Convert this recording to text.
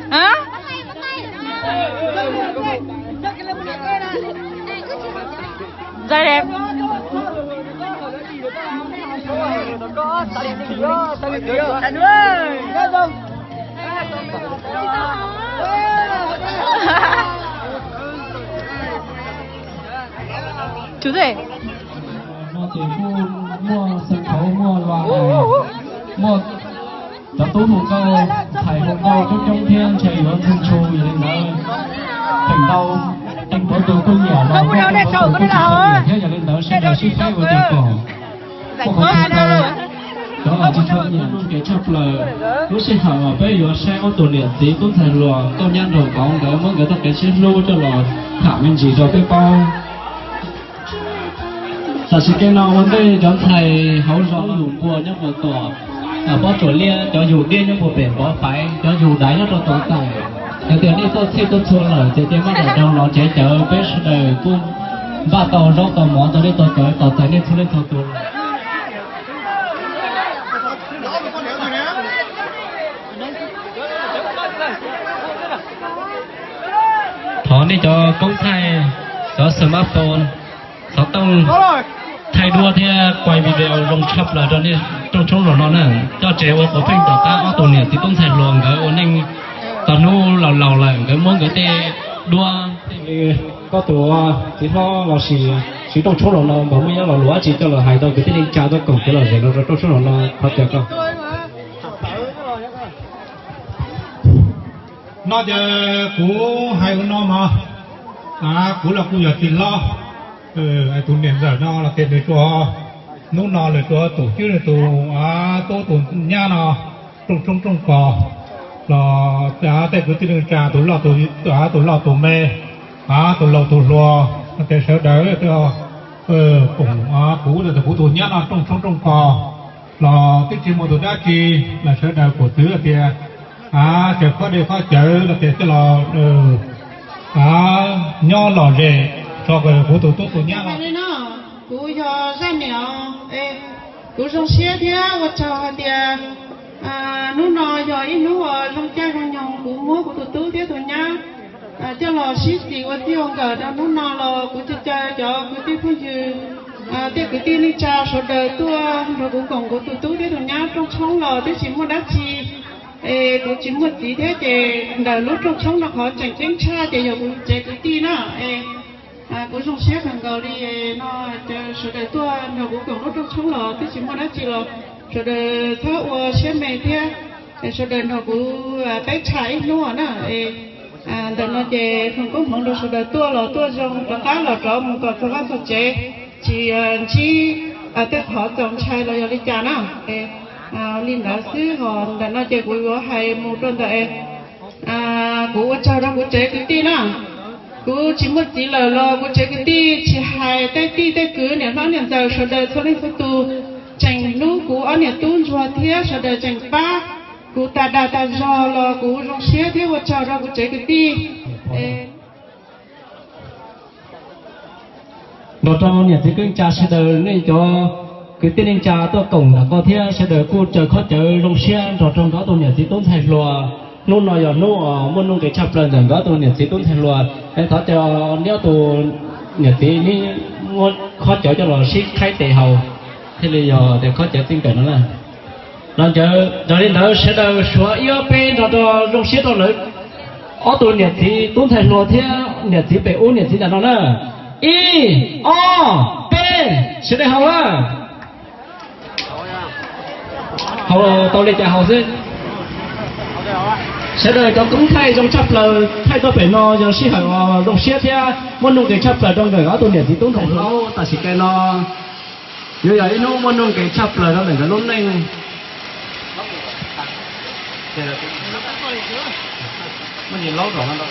Hả? Ra đẹp. Chủ đề. No ces kuj muaj sân khấu, muaj loa, muaj cov tub hu nkauj, ntxhais hu nkauj coob coob thiab ntshe yuav ntxhw ntxhu, yog li ntawd feem ntau teej puav tus kuj nyiam los muaj teej puav tus kuj tsis tshua nyiam thiab, yog li ntawd sawv daws sib faib ua cas kom muaj qhov chaw rau cov uas tsis tshua nyiam nuj nqis tshaj plaws. Lub sij hawm uas peb yuav saib ob tug niam txiv tub ntxhais hluas Nkauj Nyab Nraug Nkoos nkawd muab nkawd txoj kev sib hlub coj los tham me ntsis rau peb paub. Tam sim kev no ua ntej cov ntxhais hauv zos yug npua nyob puag tom pob tsuas liab, cov yug diab nyob puag pem npov faiv, cov yug daiv nyob rau tod txais. Yog tias nej tuaj txhij tuaj txhua lawm ces cia maj mam dhau los tsev cawv, peb sawv daws kuj npaj tau zaub tau mov ntawd nej tau cawv tos txais nej txhua leej txhua tus. Thov nej cov koob thaij, cov smartphone, xov tooj thaij duab thiab quay video zoo tshaj plaws rau nej rooj tshoob los no na. Coj tsev ua quav pheej tom qab ob tug niam txiv tub ntxhais hluas nkawd ua neej tau hnub laus laus lawm, nkawd muab nkawd tej duab, koj tus txiv hlob los sis siv rooj tshoob los no npawg muaj nyob los luag dab tsi coj los hais rau kwv tij neej tsa tuaj koom kev lom zem rau rooj tshoob los no, thov caw koj. No ces kuv hais ua no mog, kuv los kuj yog txiv hlob, tus niam ntxawm no los tias nws tsuas, hnub no nws tsuas tus cwb nws tus tub tus nyab no rooj tshoob rooj kos los tej kwv tij neej tsa tus loj tus me, tus laus tus hluas, no ces sawv daws koom kuv, kuv tus nyab no rooj tshoob rooj kos los twb tsis muaj tus dab tsi, los sawv daws kuv twv tias tseem khob dej khob cawv los tias coj los nyob lom zem tso kuv tus tub tus nyab no. Kuv yog zaj niam, kuv zoo siab thiab ua tsaug hais tias hnub no yog ib hnub uas zoo caij zoo nyoog, kuv muab kuv tus tub thiab tus nyab coj los sib txis ua txij ua nkawm rau hnub no los kuv caw caw cov kwv tij phooj ywg, tej kwv tij neej tsa sawv daws tuaj nrog kuv koom kuv tus tub thiab tus nyab rooj tshoob los twb tsis muaj dab tsi. Es kuv tsis muaj txiv thiab ces ntawm lub rooj tshoob no qhov tseem ceeb tshaj ces yog kuv tsev kwv tij na. Es kuv zoo siab kawg nkaus li no, sawv daws tuaj nrog kuv koom lub rooj tshoob los twb tsis muaj dab tsi los sawv daws txhob ua siab me thiab, sawv daws nrog kuv peb tshaj ib hnub na. Ntawm no ces foom koob hmoov rau sawv daws tuaj los tuaj zoo, rov qab los rov mus kom txog vaj txog tsev, tsis ntsib tej qhov txaus ntshai los yog li cas na. Li ntawd xwb, ho ntawm no ces kuv yuav hais mus rau ntawm, kuv ua tsaug rau kuv tsev kwv tij na. Kuv tsis muaj txiv lawm los kuv tsev kwv tij tsis hais tej tij tej kwv niam hlob niam ntxawm sawv daws txhua leej txhua tus tseem hlub kuv ob niam tub ntsuag thiab sawv daws tseem pab kuv tas dag tas zog los kuv zoo siab thiab ua tsaug rau kuv tsev kwv tij. Nrog rau niam txiv kwv tij neej tsa sawv daws, nej cov kwv tij neej tsa tuaj koom ntawm ko thiab sawv daws kuj raws khob cawv zoo siab nrog rau nkawd ob tug niam txiv tub ntxhais hluas. Hnub no yog hnub uas muaj nuj nqis tshaj plaws ntawm nkawd ob tug niam txiv tub ntxhais hluas. Es thov caw neb ob tug niam txiv neb muab khob cawv coj los sib qhaib tes haus, thiaj li yog tias khob cawv txij nkawm no na. Los ncaws, yog li ntawd sawv daws suav ib ob peb nrog rau zoo siab rau lawv ob tug niam txiv tub ntxhais hluas thiab niam txiv pem ub niam txiv ntawm no na. Ib, ob, peb, sawv daws haus na. Haus tau li cas haus xwb. Sawv daws cov koob thaij zoo tshaj plaws thaij tau pem no yog sij hawm uas zoo siab thiab muaj nuj nqis tshaj plaws rau nkawd ob tug niam txiv tub ntxhais hluas. Tam sim kev no yuav yog ib hnub muaj nuj nqis tshaj plaws rau ntawm nkawd lub neej. Muaj ntsis laub rau no.